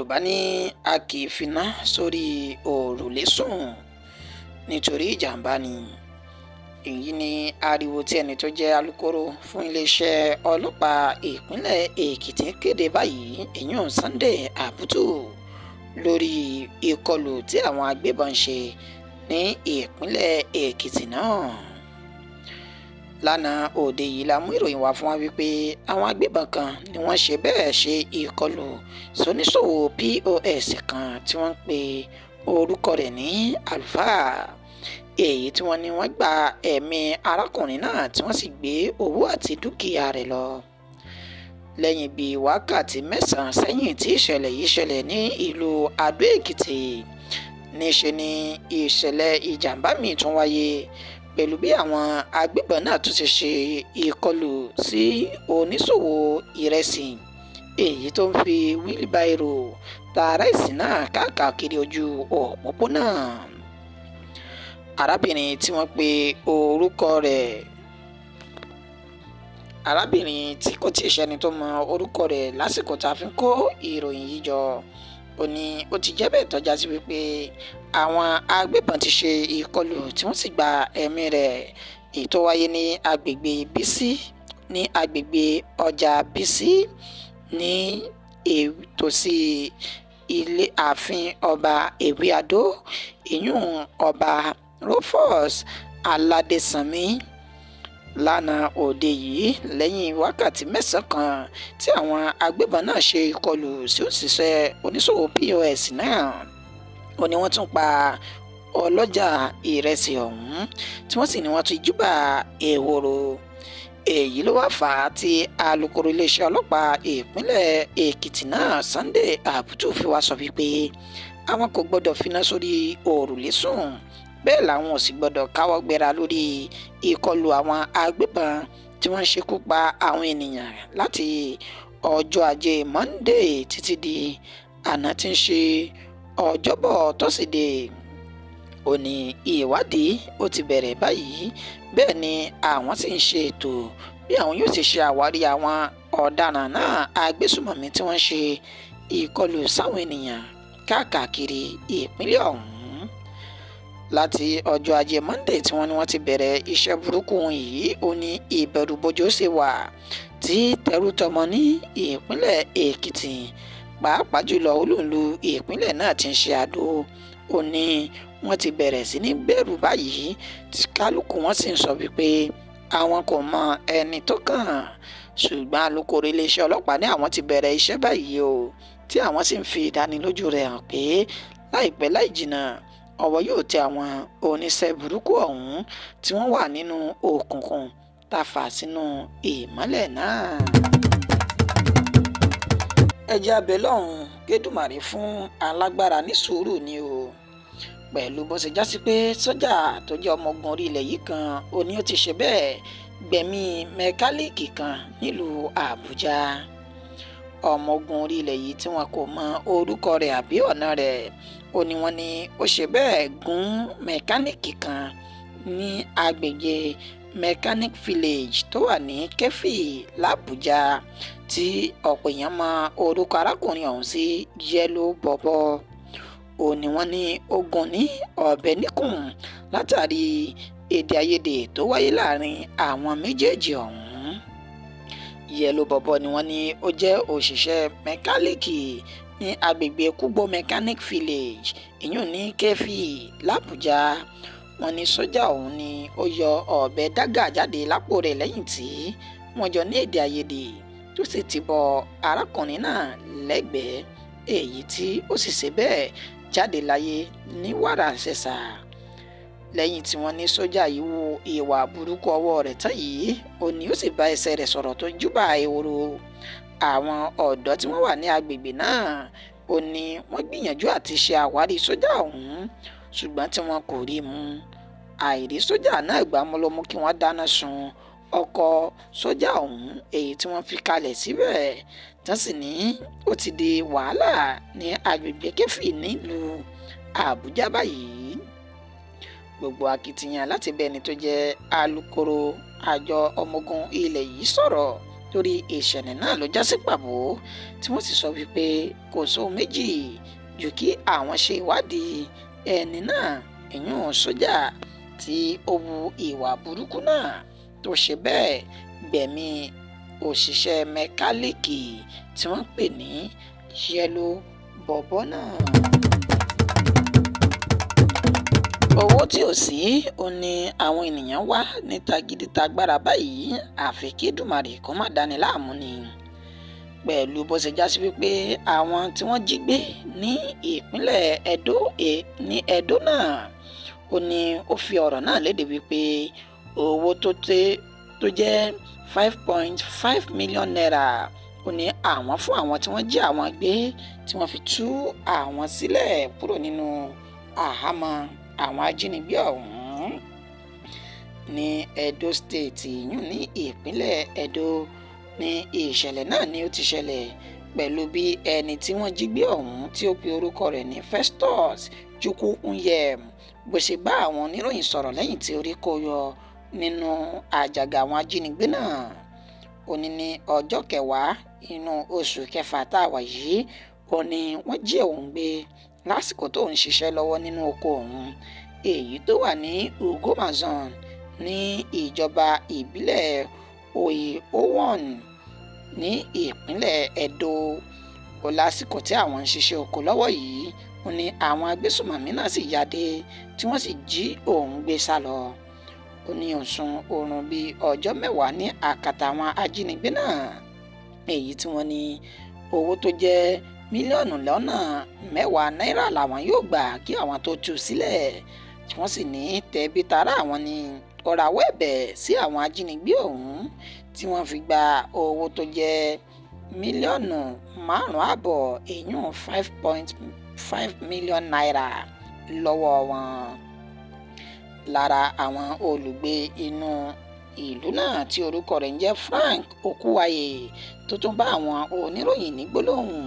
Yorùbá ní a kì í finá sórí òrùlé sùn nítorí ìjàǹbá ni. Èyí ni ariwo tí ẹni tó jẹ́ alūkkóró fún iléeṣẹ́ ọlọ́pàá ìpínlẹ̀ Èkìtì kéde báyìí, ìyún Sunday Abutu, lórí ìkọlù tí àwọn agbébọn ṣe ní ìpínlẹ̀ Èkìtì náà. Lánàá òde yìí la mú ìròyìn wá fún wa wípé àwọn agbébọn kan ni wọ́n ṣe bẹ́ẹ̀ ṣe ìkọlù sóníṣòwò POS kan tí wọ́n ń pe orúkọ rẹ̀ ní Àlùfáà, èyí tí wọ́n ní wọ́n gba ẹ̀mí arákùnrin náà tí wọ́n sì gbé owó àti dúkìá rẹ̀ lọ. Lẹ́yìn bíi wákàtí mẹ́sàn-án sẹ́yìn tí ìṣẹ̀lẹ̀ yìí ṣẹlẹ̀ ní ìlú Adó-Èkìtì, níṣe ni ìṣẹ̀lẹ̀ ìjàmbá míì tún wáyé pẹ̀lú bí àwọn agbébọn náà tún ṣe ṣe ìkọlù sí oníṣòwò ìrẹsì èyí tó ń fi wílíbáìrò ta ráìsì náà káàkiri ojú òpópónà. Arábìnrin tí wọ́n pe orúkọ rẹ̀ arábìnrin tí kò tíì sẹ́ni tó mọ orúkọ rẹ̀ lásìkò tá a fi ń kó ìròyìn yìí jọ, ó ní ó ti jẹ́ bẹ́ẹ̀ tọ́já sí wípé àwọn agbébọn ti ṣe ìkọlù tí wọ́n sì gba ẹ̀mí rẹ̀, èyí tó wáyé ní agbègbè Bísí ní agbègbè ọjà Bísí ní ìtòsí ilé ààfin ọba Ewé-Adó, ìyún Ọba Rufus Aládésànmí, lánàá òde yìí lẹ́yìn wákàtí mẹ́sàn-án kan tí àwọn agbébọn náà ṣe ìkọlù sí òṣìṣẹ́ oníṣòwò POS náà. Ó ní wọ́n tún pa ọlọ́jà ìrẹsì ọ̀hún tí wọ́n sì ní wọ́n ti júbà ehoro. Èyí ló wáá fà á tí alūkkóró iléeṣẹ́ ọlọ́pàá ìpínlẹ̀ Èkìtì náà Sunday Abutu fi wá sọ wípé àwọn kò gbọ́dọ̀ finá sórí òrùlé sùn, bẹ́ẹ̀ làwọn ò sì gbọ́dọ̀ káwọ́ gbéra lórí ìkọlù àwọn agbébọn tí wọ́n ń ṣekú pa àwọn ènìyàn láti ọjọ́ Ajé Monde títí di àná tí ń ṣe Ọjọ́bọ̀ tọ́sídẹ̀ẹ́. Ó ní ìwádìí ó ti bẹ̀rẹ̀ báyìí, bẹ́ẹ̀ ni àwọn sì ń ṣe ètò bí àwọn yóò ṣe ṣe àwárí àwọn ọ̀daràn náà agbésùmọ̀mí tí wọ́n ń ṣe ìkọlù sáwọn ènìyàn káàkiri ìpínlẹ̀ ọ̀hún. Láti ọjọ́ Ajé Monde tí wọ́n ní wọ́n ti bẹ̀rẹ̀ iṣẹ́ burúkú yìí, ó ní ìbẹ̀rùbojo ṣì wà tí tẹrú-tọmọ ní ìpínlẹ̀ Èkìtì, pàápàá jùlọ olúùlú ìpínlẹ̀ náà tí ń ṣe Adó. Ó ní wọ́n ti bẹ̀rẹ̀ sí ní bẹ̀rù báyìí tí kálukú wọn sì ń sọ wípé àwọn kò mọ ẹni tó kàn. Ṣùgbọ́n alūkkóró iléeṣẹ́ ọlọ́pàá ní àwọn ti bẹ̀rẹ̀ iṣẹ́ báyìí o, tí àwọn sì ń fi ìdánilójú rẹ̀ hàn pé láìpẹ́ láì jìnnà ọwọ́ yóò tẹ àwọn oníṣẹ́ burúkú ọ̀hún tí wọ́n wà nínú òkùnkùn tá a fà sínú ìmọ́lẹ̀ náà. Ẹ jẹ́ abẹ lọ́hùn kẹ́dùmarè fún alágbára ní sùúrù ni o, pẹ̀lú bó ṣe já sí pé sójà tó jẹ́ ọmọ ogun orí ilẹ̀ yìí kan ó ní ó ti ṣe bẹ́ẹ̀ gbẹ̀mí mẹkáníìkì kan nílùú Àbújá. Ọmọ ogun orí ilẹ̀ yìí tí wọn kò mọ orúkọ rẹ̀ àbí ọ̀nà rẹ̀, ó ní wọ́n ní ó ṣe bẹ́ẹ̀ gún mẹkáníìkì kan ní agbègbè Mechanic Village tó wà ní Keffi làbújá, tí ọ̀pọ̀ èèyàn mọ orúkọ arákùnrin ọ̀hún sí Yellow Bobo. Ó ní wọ́n ní ó gún ní ọ̀bẹ níkùn látàrí èdè àìyedè tó wáyé láàrin àwọn méjèèjì ọ̀hún. Yellow Bobo ni wọ́n ní ó jẹ́ òṣìṣẹ́ mẹkáníìkì ní agbègbè Kúgbó Mechanic Village, ìyún ní Keffi làbújá. Wọ́n ní sójà ọ̀hún ni ó yọ ọ̀bẹ dágà jáde lápò rẹ̀ lẹ́yìn tí wọ́n jọ ní èdè àìyedè tó sì ti bọ arákùnrin náà lẹ́gbẹ̀ẹ́, èyí tí ó sì ṣe bẹ́ẹ̀ jáde láyé ní wàràǹṣeṣà. Lẹ́yìn tí wọ́n ní sójà yìí hu ìwà burúkú ọwọ́ rẹ̀ tán yìí, ó ní ó sì bá ẹsẹ̀ rẹ̀ sọ̀rọ̀ tó júbà ehoro. Àwọn ọ̀dọ́ tí wọ́n wà ní agbègbè náà, ó ní wọ́n gbìyànjú àti ṣe àwárí sójà ọ̀hún, ṣùgbọ́n tí wọn kò rí i mú. Àìrí sójà náà gbámú ló mú kí wọ́n dáná sun ọkọ̀ sójà ọ̀hún èyí tí wọ́n fi kalẹ̀ síbẹ̀, tán sì ní ó ti di wàhálà ní agbègbè Keffi nílùú Àbújá báyìí. Gbogbo akitiyan láti bá ẹni tó jẹ́ alūkkóró àjọ ọmọ ogun ilẹ̀ yìí sọ̀rọ̀ Lórí ìṣẹ̀lẹ̀ náà ló já sí pàbó, tí wọ́n sì sọ wípé kò sóhun méjì ju kí àwọn ṣe ìwádìí ẹni náà, ìyún sójà tí ó hu ìwà burúkú náà tó ṣe bẹ́ẹ̀ gbẹ̀mí òṣìṣẹ́ mẹkáníìkì tí wọ́n pè ní Yellow Bọ̀bọ́ náà. Owó tí ò sí ò ní àwọn ènìyàn wà níta gidi tagbára báyìí, àfi kí Èdùmàrè kó má dání láàmú ni. Pẹ̀lú bó ṣe já sí wípé àwọn tí wọ́n jí gbé ní ìpínlẹ̀ Ẹdó ní Ẹdó náà, ó ní ó fi ọ̀rọ̀ náà léde wípé owó tó jẹ́ 5.5 million naira ó ní àwọn fún àwọn tí wọ́n jí àwọn gbé tí wọ́n fi tú àwọn sílẹ̀ kúrò nínú àhámọ́ àwọn ajínigbé ọ̀hún ní Edo State, yún ní ìpínlẹ̀ Edo. Ní ìṣẹ̀lẹ̀ náà ni ó ti ṣẹlẹ̀ pẹ̀lú bí ẹni tí wọ́n jí gbé ọ̀hún tí ó pe orúkọ rẹ̀ ní Festus Chukwunyem bó ṣe bá àwọn oníròyìn sọ̀rọ̀ lẹ́yìn tí orí kó yọ nínú àjàgà àwọn ajínigbé náà. Ó ní ní ọjọ́ kẹwàá inú oṣù kẹfà tá a wà yìí, ó ní wọ́n jí òun gbé lásìkò tó ń ṣiṣẹ́ lọ́wọ́ nínú oko òun èyí tó wà ní Ugomazon ní ìjọba ìbílẹ̀ Oyi-Owon ní ìpínlẹ̀ Edo. Ó lásìkò tí àwọn ń ṣiṣẹ́ oko lọ́wọ́ yìí, ó ní àwọn agbésùmọ̀mí náà sì ya dé tí wọ́n sì jí òun gbé sá lọ. Ó ní òun sùn oorun bíi ọjọ́ mẹ́wàá ní àkàtà àwọn ajínigbé náà, èyí tí wọ́n ní owó tó jẹ́ mílíọ̀nù lọ́nà mẹ́wàá náírà làwọn yóò gbà kí àwọn tó tú sílẹ̀, tí wọ́n sì ní tẹ̀bí tará àwọn ní ó rawọ́ ẹ̀bẹ̀ sí àwọn ajínigbé ọ̀hún tí wọ́n fi gba owó tó jẹ́ mílíọ̀nù 5.5 èyún 5.5 million naira lọ́wọ́ wọn. Lára àwọn olùgbé inú ìlú náà tí orúkọ rẹ̀ ń jẹ́ Frank Okuwaye tó tún bá àwọn oníròyìn ní gbólóhùn,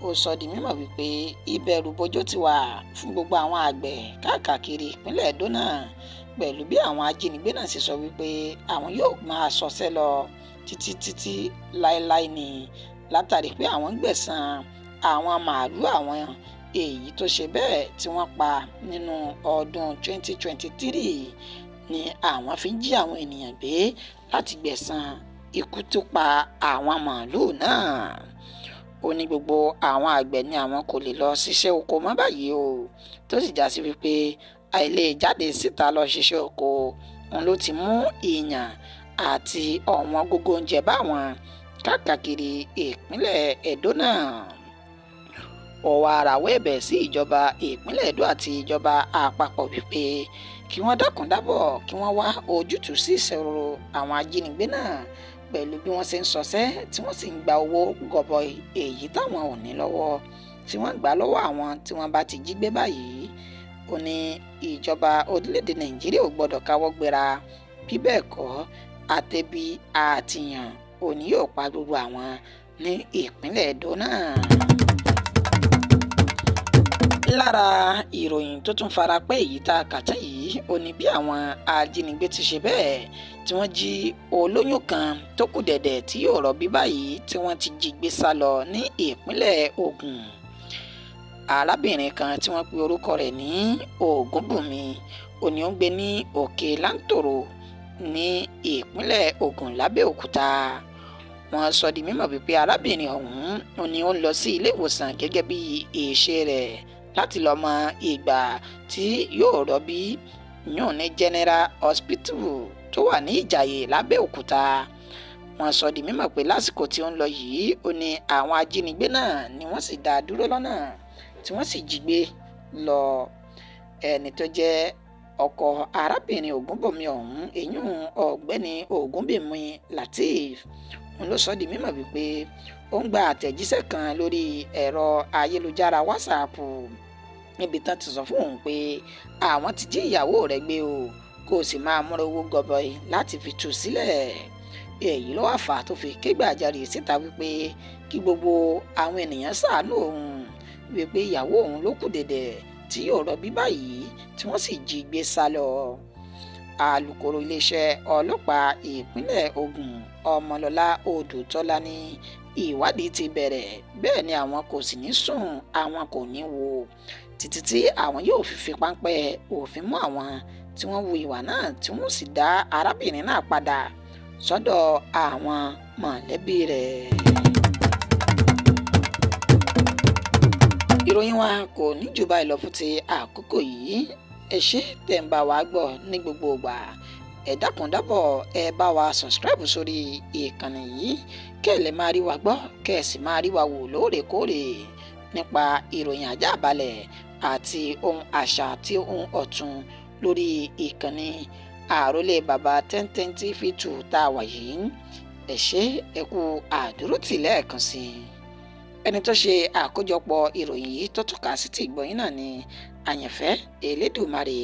ó sọ di mímọ̀ wípé ìbẹ̀rùbojo ti wà fún gbogbo àwọn àgbẹ̀ káàkiri ìpínlẹ̀ Edo náà pẹ̀lú bí àwọn ajínigbé náà ṣe sọ wípé àwọn yóò máa ṣọṣẹ́ lọ títí títí láéláé ni, látàrí pé àwọn ń gbẹ̀san àwọn màálùú àwọn èyí tó ṣe bẹ́ẹ̀ tí wọ́n pa nínú ọdún 2023 ni àwọn fi ń jí àwọn ènìyàn gbé láti gbẹ̀san ikú tó pa àwọn màálùú náà. Ó ní gbogbo àwọn àgbẹ̀ ni àwọn kò lè lọ ṣiṣẹ́ oko mọ́ báyìí o, tó sì já sí wípé àìlè jáde síta lọ ṣiṣẹ́ oko òun ló ti mú ìyàn àti ọ̀wọ́n gógó oúnjẹ báwọn káàkiri ìpínlẹ̀ Edo náà. Ó wá rawọ́ ẹ̀bẹ̀ sí ìjọba ìpínlẹ̀ Edo àti ìjọba àpapọ̀ wípé kí wọ́n dákun dábọ̀ kí wọ́n wá ojútùú sí ìṣòro àwọn ajínigbé náà pẹ̀lú bí wọ́n ṣe ń ṣọṣẹ́ tí wọ́n sì ń gba owó gọbọi èyí táwọn ò ní lọ́wọ́ tí wọ́n gbà lọ́wọ́ àwọn tí wọ́n bá ti jí gbé báyìí. Ó ní ìjọba orílẹ̀-èdè Nàìjíríà ò gbọ́dọ̀ káwọ́ gbéra, bí bẹ́ẹ̀ kọ́ àtẹ̀bí àtìyàn òní yóò pa gbogbo àwọn ní ìpínlẹ̀ Edo náà. Lára ìròyìn tó tún fara pẹ́ èyí tá a kà tán yìí, ó ní bí àwọn ajínigbé ti ṣe bẹ́ẹ̀ tí wọ́n jí olóyún kan tó kù dẹ̀dẹ̀ tí yóò rọbí báyìí tí wọ́n ti jí gbé sá lọ ní ìpínlẹ̀ Ògùn. Arábìnrin kan tí wọ́n pe orúkọ rẹ̀ ní Ògúnbùnmi, ó ní ó ń gbé ní Òkè Láńtòrò ní ìpínlẹ̀ Ògùn lábẹ́òkúta. Wọ́n sọ di mímọ̀ wípé arábìnrin ọ̀hún ó ní ó ń lọ sí ilé ìwòsàn gẹ́gẹ́ bí ìṣe rẹ̀ láti lọ mọ ìgbà tí yóò rọbí yún ní General Hospital tó wà ní Ìjàyè lábẹ́òkúta. Wọ́n sọ di mímọ̀ pé lásìkò tí ó ń lọ yìí, ó ní àwọn ajínigbé náà ni wọ́n sì dá a dúró lọ́nà tí wọ́n sì jí gbé lọ. Ẹni tó jẹ́ ọkọ arábìnrin Ògúnbùnmi ọ̀hún, èyún ọ̀gbẹ́ni Ògúnbùnmi Lateef, òun ló sọ di mímọ̀ wípé ó ń gba àtẹ̀jíṣẹ́ kan lórí ẹ̀rọ ayélujára WhatsApp níbi tán ti sọ fún òun pé àwọn ti jí ìyàwó rẹ̀ gbé o, kó o sì máa múra owó gọbọi láti fi tú sílẹ̀. Èyí ló wá fà á tó fi ké gbàjarè síta wípé kí gbogbo àwọn ènìyàn ṣàánú òun, wípé ìyàwó òun ló kù dẹ̀dẹ̀ tí yóò rọbí báyìí tí wọ́n sì jí gbé sá lọ. Alūkkóró iléeṣẹ́ ọlọ́pàá ìpínlẹ̀ Ògùn Ọmọlọ́lá Odùtọ́lá ní ìwádìí ti bẹ̀rẹ̀, bẹ́ẹ̀ ni àwọn kò sì ní sùn, àwọn kò ní wò títí tí àwọn yóò fi páńpẹ́ òfin mú àwọn tí wọ́n hu ìwà náà, tí wọ́n sì dá arábìnrin náà padà sọ́dọ̀ àwọn mọ̀lẹ́bí rẹ̀. Ìròyìn wa kò ní jù báyìí lọ fún ti àkókò yìí. Ẹ ṣé tẹ̀ ń bá wa gbọ́ ní gbogbo ìgbà. Ẹ dákun dábọ̀, ẹ bá wa subscribe sórí ìkànnì yìí kẹ́ ẹ lè máa rí wa gbọ́, kẹ́ ẹ sì máa rí wa wò lóòrèkóòrè nípa ìròyìn àjààbalẹ̀ àti ohun àṣà àti ohun ọ̀tun lórí ìkànnì Àrólé Bàbá 1010 TV 2 tá a wà yìí. Ẹ ṣé, ẹ kú àdúrótì lẹ́ẹ̀kan sí i. Ẹni tó ṣe àkójọpọ̀ ìròyìn yìí tó tọ́ka sí ti ìgbọ̀nyín náà ni Àyànfẹ́ Elédùmarè.